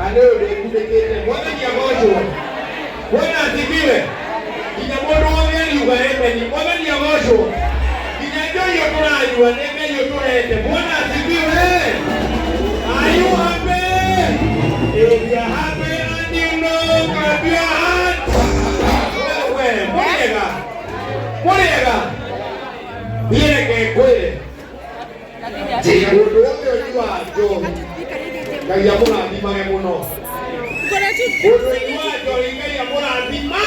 Kana ũyũ ndĩkundĩkĩte. Mwathani agocwo. Bwana asifiwe. Nginya mũndũ wothe ariuga amen. Mwathani agocwo. Nginya njohi ĩyo tũranyua nĩ Ngai ũtũhete. Bwana asifiwe. Are you happy? If you are happy and you know, clap your hands. We, mũrĩega. Mũrĩega. Niĩ reke ngwĩre. Mũndũ wothe ũnyuaga njohi, Ngai amũrathimage mũno. Mũndũ ũnyuaga njohi, Ngai amũrathima.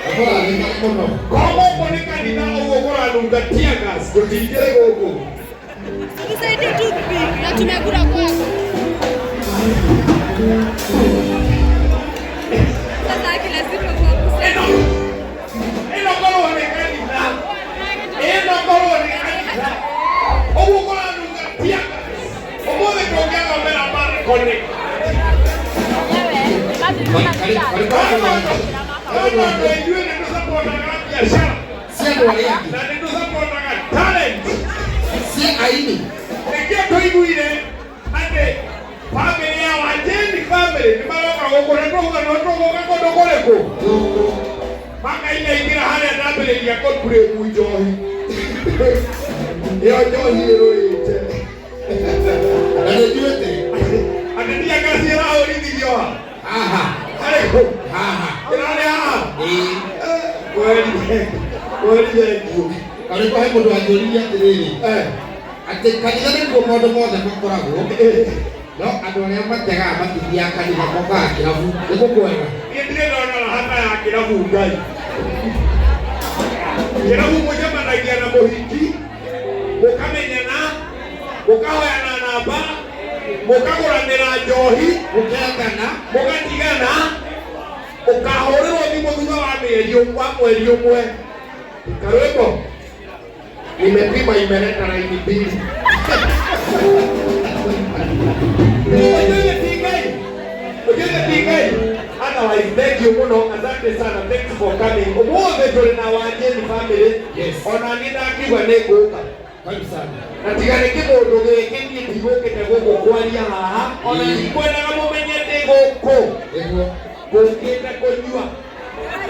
Amũrathima mũno. Korwo gũkũ nĩ kanitha ũguo kũranunga tear gas, tũtingĩrĩ gũkũ. Tusaidie toothpick na tumekula kwako. Sasa kila siku kwa Ĩno ĩno korwo nĩ kanitha, ĩno korwo nĩ kanitha ũguo kũranunga tear gas, ũmũthĩ tũngĩathomera balcony. Tondũ ithuĩ nĩ tũcapotaga biacara Si andũ arĩa angĩ. na nĩ tũcapotaga talent. Si aini. Nĩkĩo tũiguire atĩ famĩlĩ ya Wanjeni family nĩ maroka gũkũ na tũguga no tũgũka kũndũ kũrĩkũ Gũkũ. makainaingĩra harĩa ndambĩrĩria kũburĩku njohi ĩyo njohi ĩrũĩte. Na nĩ njuĩte. Atĩ ndiagaci ĩrahũrithirio ha? Haha. Harĩkũ? Haha. Ĩrarĩ haha? Ĩĩ. Kweli kweli, thank you. Karĩko he mũndũ wanjũririe atĩrĩrĩ. Atĩ kanitha nĩkuo maũndũ mothe makoragwo. No andũ arĩa mategaga matithiaga kanitha mokaga kĩrabu. Nĩ gũkwega. Niĩ ndirĩ ndona rahata ya kĩrabu Ngai. Kĩrabu mũcemanagia na mũhiki, mũkamenyana, mũkahoyana namba, mũkagũranĩra njohi, Mũkendana. Mũgatigana, ũkahũrĩrwo thimũ thutha wa mĩeri wa mweri ũmwe. Karwĩmbo nimepima imeleta laini mbili. Ujue ti Ngai. Ujue ti Ngai. Otherwise, thank you muno, asante sana, thanks for coming. Ũmũthĩ tũrĩ na Wanjeni family. Yes. Ona niĩ ndakiuga nĩ ngũka. Karibu sana. Na tiga nĩ kĩmũndũ gĩkĩ niĩ ndigũkĩte gũkũ kwaria haha. Ona ndikwendaga mũmenye ndĩ gũkũ. Nĩguo. Ngũkĩte kũnyua.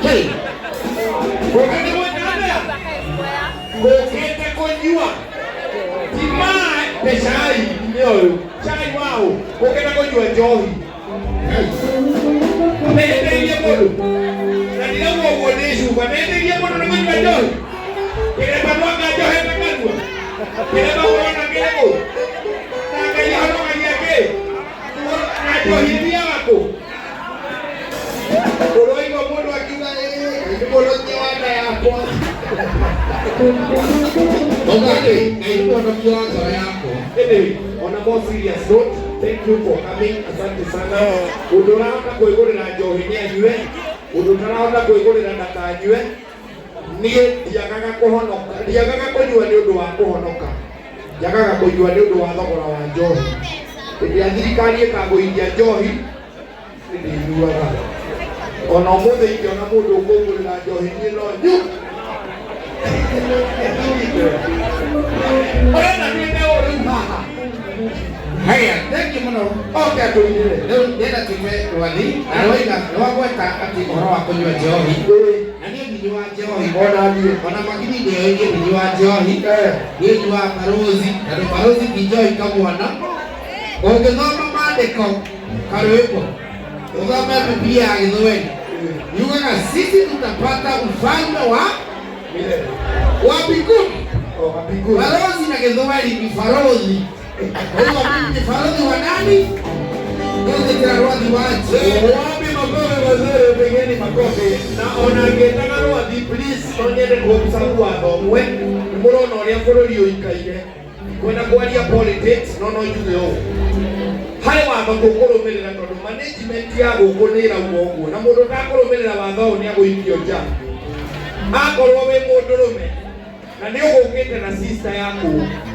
Hey. Ngũkĩte gwĩka atĩa? Ngũkĩte kũnyua. Ti maĩ, nĩ cai, nĩ ũyũ. Cai waũ? Ngũkĩte kũnyua njohi. Hey. Nĩhĩtĩirie mũndũ. Na ndirauga ũguo nĩ cuba. Nĩhĩtĩirie mũndũ nĩ kũnyua njohi. Kĩremba mwanga njohete kanua. Kĩremba ũrona kĩrĩkũ? Na Ngai ahonokagia kĩ? Na njohi ĩthiaga kũ? Ũroigua mũndũ akiuga ĩĩ, Ngai nĩ mũhonokia wa nda yakwa. Mauga atĩ Ngai nĩ mũhonokia wa ngoro yakwa. Anyway, on a more serious note, thank you for coming. Asante sana. Ũndũ ũrahota kwĩgũrĩra njohi nĩ anyue, ũndũ ũtarahota kwĩgũrĩra ndakanyue. Niĩ ndiagaga kũhonoka, ndiagaga kũnyua nĩ ũndũ wa kũhonoka. Njagaga kũnyua nĩ ũndũ wa thogora wa njohi. Hĩndĩ ya thirikari ĩkagũithia njohi, nĩ ndĩnyuaga. Ona ũmũthĩ ingĩona mũndũ ũkũngũrĩra njohi niĩ no nyu. Ũrenda twĩke ũũ rĩu haha? Haya, thank you mũno. Oke atũinĩre. Rĩu ndĩrenda tume rwathi na rwaiga rwagweta atĩ ũhoro wa kũnyua njohi. Na niĩ ndinyuaga njohi. Ona niĩ. Ona makini ndĩoĩ niĩ ndinyuaga njohi. Niĩ nyuaga barozi, tondũ barozi ti njohi kamwana. Ũngĩthoma maandĩko karwĩmbo, ũthome Biblia ya Gĩthweri, yugaga sisi tutapata ufalme wa Milele. Wa mbinguni. Oh, wa mbinguni. Barozi na Gĩthweri ni farodhi. Kwa hiyo mimi ni farodhi wa nani? Ndio rwathi wa nje. Wapi makofi mazuri, pigeni makofi. Na ona ngĩtaga rwathi, please, no nyende kũobserve watho ũmwe. Nĩ mũrona ũrĩa bũrũri ũikaire. Kwenda kwaria politics, no no njuge ũũ. Harĩ watho tũkũrũmĩrĩra tondũ management ya gũkũ nĩ ĩrauga ũguo. Na mũndũ ũtakũrũmĩrĩra watho ũyũ nĩ agũikio nja. Akorwo wĩ mũndũrũme na nĩ ũgũkĩte na sister yaku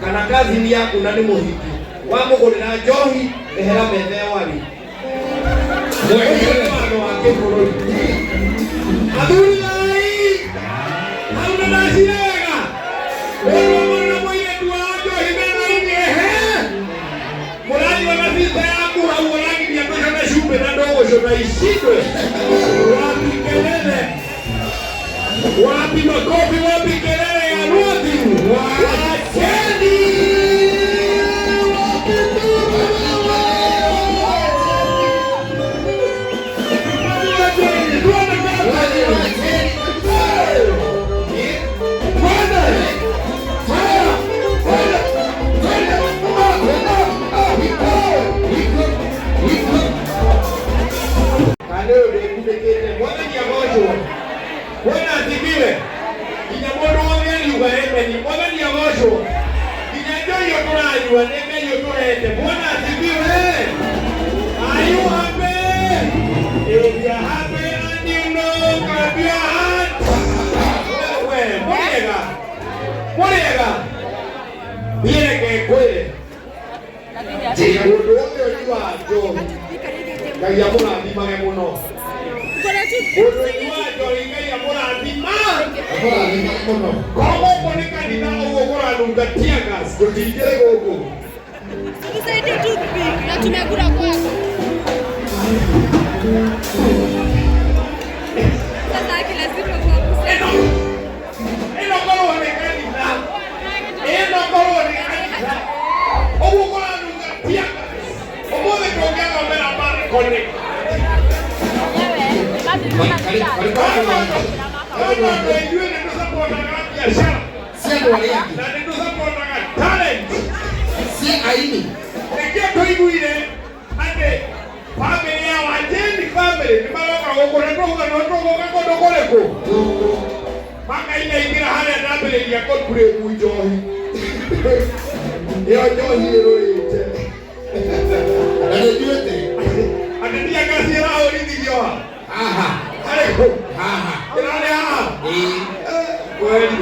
kana cousin yaku na nĩ mũhiki, wamũgũrĩra njohi, ehera metha ĩyo arĩ. Ũcio nĩ watho wa kĩbũrũri. Athuri thai, hau nĩ ndacira wega. Mũndũ ũmwe na mũirĩtu wa njohi metha-inĩ ehe. Mũranyua na sister yaku hau ũragiria tũcone cumbĩ na. opposition na ishindwe. Wapi kelele? Wapi makofi? Wapi kelele ya Rwathi? Wacheni! Wapi Wacheni! Tuone kama Twende! Twende! Twende! Twende! Kana ũyũ ndĩkundĩkĩte mwathani agocwo. Bwana asifiwe. Nginya mũndũ wothe ariuga amen. Mwathani agocwo. Nginya njohi ĩyo tũranyua nĩ Ngai ũtũhete. Bwana asifiwe. Are you happy? If you are happy and you know, clap your hands. We, mũrĩega. Mũrĩega. Niĩ reke ngwĩre. Mũndũ wothe ũnyuaga njohi, Ngai amũrathimage mũno. Mũndũ ũnyuaga njohi, Ngai amũrathima. Ko gũkũ nĩ kanitha ũguo kũranunga tear gas, tũtingĩrĩ gũkũ. Tusaidie toothpick na tumekula kwako. Sasa haki lazima uanguse. Ĩno ĩno korwo nĩ kanitha, ĩno korwo nĩ kanitha ũguo kũranunga tear gas, ũmũthĩ tũngĩathomera balcony. Tondũ ithuĩ nĩ tũcapotaga biacara Si andũ arĩa angĩ. Na nĩ tũcapotaga talent. Si aini. Nĩkĩo tũiguire atĩ family ya Wanjeni family nĩ maroka gũkũ na tũguga no tũgũka kũndũ kũrĩkũ makainaingĩra harĩa ndambĩrĩria kũburĩku njohi ĩyo njohi ĩrũrĩte. Na nĩ njuĩte. Atĩ tear gas ĩrahũrithithio ha? Haha. Harĩkũ? Haha. Ĩrarĩ haha? Ĩĩ. Kweli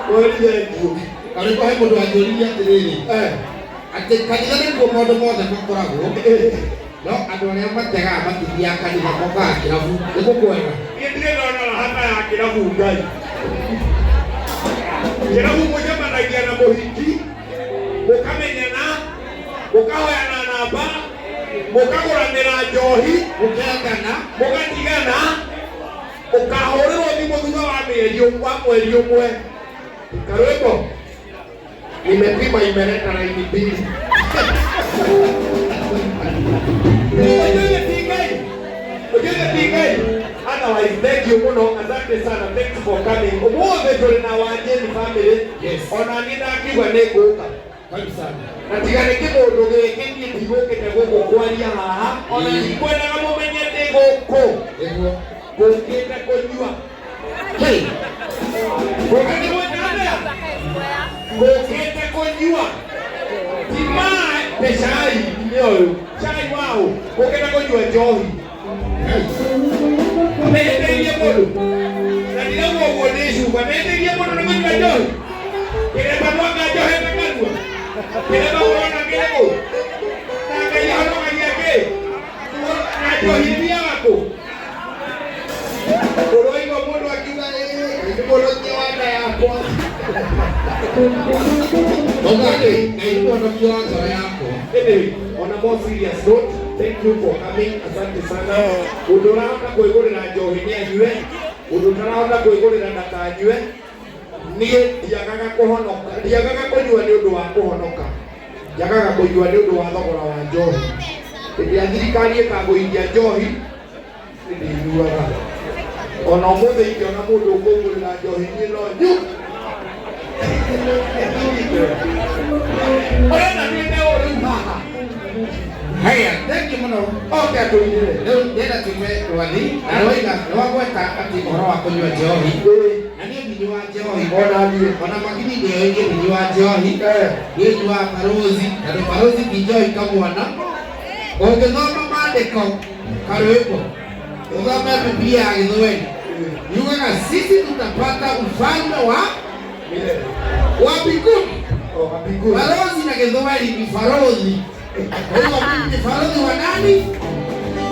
kweli, thank you. Karĩko he mũndũ wanjũririe atĩrĩrĩ atĩ kanitha nĩkuo maũndũ mothe makoragwo, no andũ arĩa mategaga matithiaga kanitha, mokaga kĩrabu nĩkuo kwega. Niĩ ndirĩ ndona rahata ya kĩrabu. Ngai kĩrabu mũcemanagia na mũhiki, mũkamenyana, mũkahoyana namba, mũkagũranĩra njohi, mũkendana, mũgatigana, ũkahũrĩrwo thimũ thutha wa mĩeri wa mweri ũmwe. Karwĩmbo nimepima imeleta laini mbili. Ujue ti Ngai, ujue ti Ngai. Otherwise, thank you muno, asante sana, thanks for coming. Umuthi tũrĩ na Wanjeni family. Yes. Ona niĩ ndakiuga nĩ ngũka. Karibu sana. Na tiga nĩ kĩmũndũ gĩkĩ, niĩ ndigũkĩte gũkũ kwaria haha, ona ndikwendaga mũmenye ndĩ gũkũ. Nĩguo. Ngũkĩte kũnyua. Hey. Ngũkĩte gwĩka atĩa? Ngũkĩte kũnyua ti maĩ nĩ cai, nĩ ũyũ cai waũ. Ngũkĩte kũnyua njohi. Hey. Nĩhĩtĩirie mũndũ na ndirauga ũguo nĩ cuba. Nĩhĩtĩirie mũndũ nĩ kũnyua njohi? Kĩremba mwaka njohete kanua, kĩremba ũrona kĩrĩkũ? Na Ngai ahonokagia kĩ na njohi? Ĩthiaga kũ? Ũroigua mũndũ akiuga, "Ĩ, Ngai nĩ mũhonokia wa nda yakwa." Auga atĩ Ngai nĩ mũhonokia wa ngoro yakwa. Anyway, on a more serious note, thank you for coming. Asante sana. Ũndũ ũrahota kwĩgũrĩra njohi nĩ anyue, ũndũ ũtarahota kwĩgũrĩra ndakanyue. Niĩ ndiagaga kũhonoka, ndiagaga kũnyua nĩ ũndũ wa kũhonoka, njagaga kũnyua nĩ ũndũ wa thogora wa njohi. Hĩndĩ ya thirikari ĩkagũithia njohi, nĩ ndĩnyuaga. Ona ũmũthĩ ingĩona mũndũ ũkũngũrĩra njohi, niĩ no nyu. Ũrenda twĩte ũũ rĩu haha? Haya, thank you mũno. Oke atũinĩre. Rĩu ndĩrenda tume rwathi na rwaiga nĩwagweta atĩ ũhoro wa kũnyua njohi, na niĩ ndinyuaga njohi. Ona niĩ. Ona makini nĩyo niĩ ndinyuaga njohi. Niĩ nyuaga barozi, na ndũ barozi ti njohi kamwana. Ũngĩthoma maandĩko karwĩmbo, ũthome Biblia ya Gĩthweri, yugaga sisi tutapata ufalme wa Milele. Wa mbinguni. Oh, wa mbinguni. Balozi na Gĩthweri ni farodhi. Kwa hiyo mimi ni farodhi wa nani?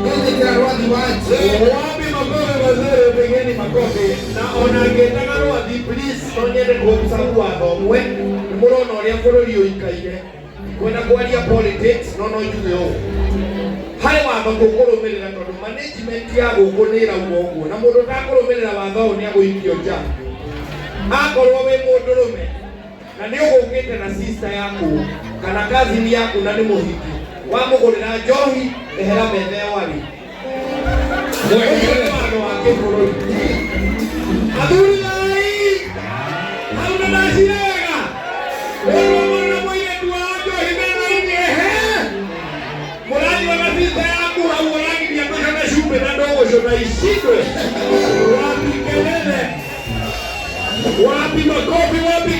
Ndio rwathi wa je. Wapi makofi mazuri, pigeni makofi. Na ona ngĩtaga rwathi, please, no nyende kũobserve watho ũmwe. Nĩ mũrona ũrĩa bũrũri ũikaire. Kwenda kwaria politics, no no njuge ũũ. Harĩ Harĩ watho tũkũrũmĩrĩra tondũ management ya gũkũ nĩ ĩrauga ũguo, na mũndũ ũtakũrũmĩrĩra watho ũyũ nĩ agũikio nja. Akorwo wĩ mũndũrũme na nĩ ũgũkĩte na sister yaku kana cousin yaku na nĩ mũhiki, wamũgũrĩra njohi, ehera metha ĩyo arĩ. Ũcio nĩ watho wa kĩbũrũri. Athuri thai, hau nĩ ndacira wega. Mũndũ ũmwe mũirĩtu wa njohi metha-inĩ, ehe. Mũranyua na sister yaku hau ũragiria ndũcane cumbĩ na ndũgũcũna ishindwe. Wapi kelele? Wapi makofi? Wapi